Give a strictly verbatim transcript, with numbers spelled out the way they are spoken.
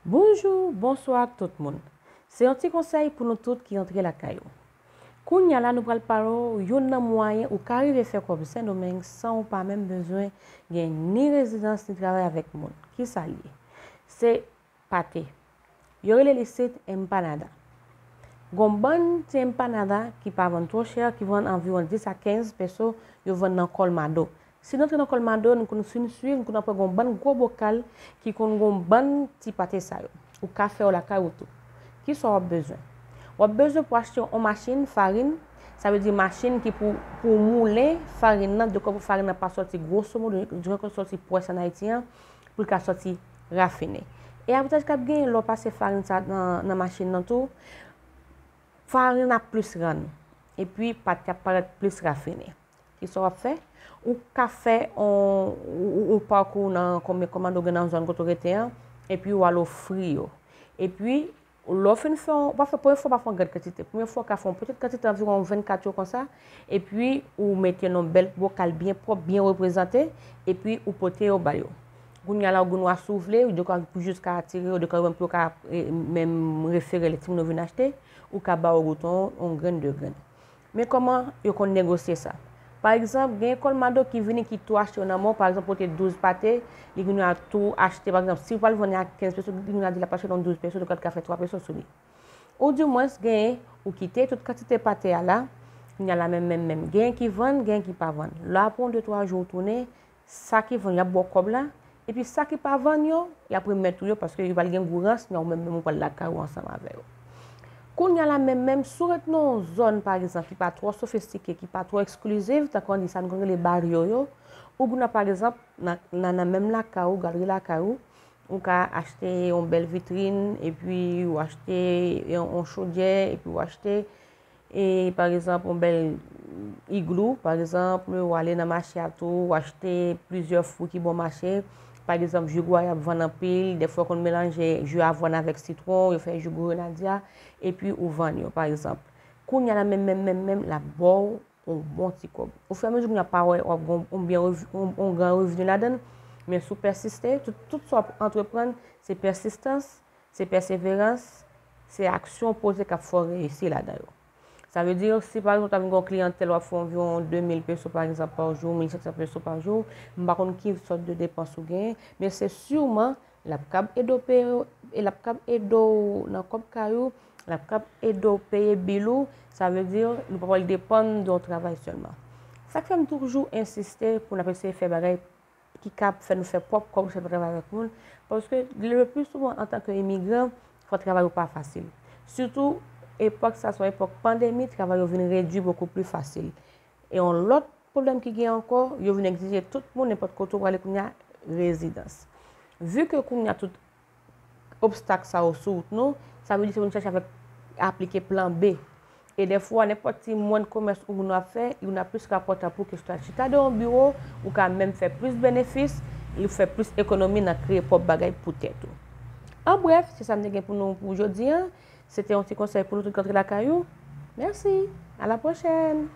Bonjou, bonswa tout moun. Se yon ti konsèy pou nou tout ki antre lakay ou. Kounye a la, nou pral pale w youn nan mwayen ou ka rive fè kòb Sendomeng san ou pa menm bezwen gen ni rezidans ni travay avèk moun. Kisa l ye? Se pate. Yo rele l isit empanada. Gon bann ti empanada ki pa vann twò chè, ki vann anviwon dis a kenz peso, yo vann nan Colmado. Si n antre nan Colmado, nou konn, si n swiv, nou konn ap wè gon bann gwo bokal ki konn gon bann ti pate sa yo. Ou ka fè yo lakay ou tou. Kisa w ap bezwen? W ap bezwen pou achte yon machin farin, sa vle di machin ki pou, pou moulen farin nan, dekò pou farin nan pa sòti gwoso modo, dekò sòti pwès an Ayiti an, pou l ka sòti rafine. E avantaj k ap genyen lè w pase farin sa nan, nan machin nan tou, farin nan ap plis rann. Epi pat yo ap parèt plis rafine. Kisa w ap fè? Ou ka fè yon, yon, yon pakou nan konbyen Colmado gen nan zòn kote w rete an, epi w al ofri yo. Epi, lè w fin fè yon, w pa fè, premye fwa w pa fè yon gran kantite. Premye fwa w ka fè yon pitit kantite, anviwon vennkat yo konsa, epi ou mete nan yon bèl bokal byen pwòp, byen reprezante, epi ou pote yo ba yo. Kounye a la, ou gen dwa, si w vle, ou dekwa pou jis ka atire yo, dekwa menm pou yo ka, e, menm refere lè timoun yo vin achte, ou ka ba yo goute yon, yon grenn, de grenn. Men kòman yo konn negosye sa? Pa egzanp, gen Colmado ki vini ki tou achte yo nan men w, pa egzanp, pote douz pate, li gen dwa tou achte, pa egzanp, si w pral vann li a kenz peso, li gen dwa di l ap achte nan douz peso, donk, li ka fè twa peso sou li. Oudimwens, genyen, ou kite tout kantite pate a la, kounye a la menm, menm, menm. Genyen ki vann, genyen ki pa vann. Lè apre yon de, twa jou, ou tounen, sa ki vann, y ap ba w kòb la, epi sa ki pa vann yo, y ap remèt ou yo, paske yo pral gen gou rans, men ou menm, menm ou pral lakay ou ansanm avè yo. Kounye a la menm, menm, si w ret nan yon zòn, pa egzanp, ki pa twò sofistike, ki pa twò eksklizif, tankou ann di sa nou konn rele baryo yo, ou gen dwa, pa egzanp, nan, nan, nan menm lakay ou, galri lakay ou, ou ka achte yon bèl vitrin, epi ou achte yon, yon chodyè, epi ou achte, e, pa egzanp, yon bèl iglou, pa egzanp, ou ale nan mache a tou, ou achte plizyè fwi ki bon mache, pa egzanp, ji gwa y ap vann anpil, dèfwa yo konn melanje ji avwàn avèk sitwon, yo fè ji grenadya, epi ou vann yo, pa egzanp. Kounye a la menm, menm, menm, menm, l ap ba w yon bon ti kòb. Ofiramezitou kounye a pa wè w ap gen yon, yon byen rev-, yon, yon gran revni ladan l, men si w pèsiste, tout, tout sa w ap antreprann, se pèsistans, se pèseverans, se aksyon poze k ap fè w reyisi ladan yo. Sa vle di, si pa egzanp, w ta vin gen yon kliyantèl, w ap fè anviwon de mil peso, pa egzanp, pa jou, mil senk san peso pa jou, m pa konn ki sòt de depans ou genyen, men se siman l ap kab ede w peye, e l ap kab ede w nan kòb kay ou, l ap kab ede w peye bil ou, sa vle di, nou pa pral depann de yon travay sèlman. Sa k fè m toujou ensiste pou n ap eseye fè bagay ki ka fè nou fè pwòp kòb, se pa travay avèk moun. Paske le pli souvan, antanke imigran, fò travay ou pa fasil. Sitou, epòk sa, se yon epòk pandemi, travay yo vin redui bokou pli fasil. E yon lòt pwoblèm ki gen ankò, yo vin egzije tout moun, nenpòt kote ou prale kounye a, rezidans. Vi ke kounye a tout obstak sa yo sou wout nou, sa vle di se pou nou chèche avèk, aplike plan B. E dèfwa, nenpòt ti mwenn komès ou moun ap fè, li ap plis rapòtan pou ke si w ta chita de yon biwo, ou ka menm fè plis benefis, ou fè plis ekonomi nan kreye pwòp bagay pou tèt ou. An brèf, se sa m te gen pou nou pou jodi a. Se te yon ti konsèy pou nou tout k antre lakay ou. Mèsi. A la pwochèn.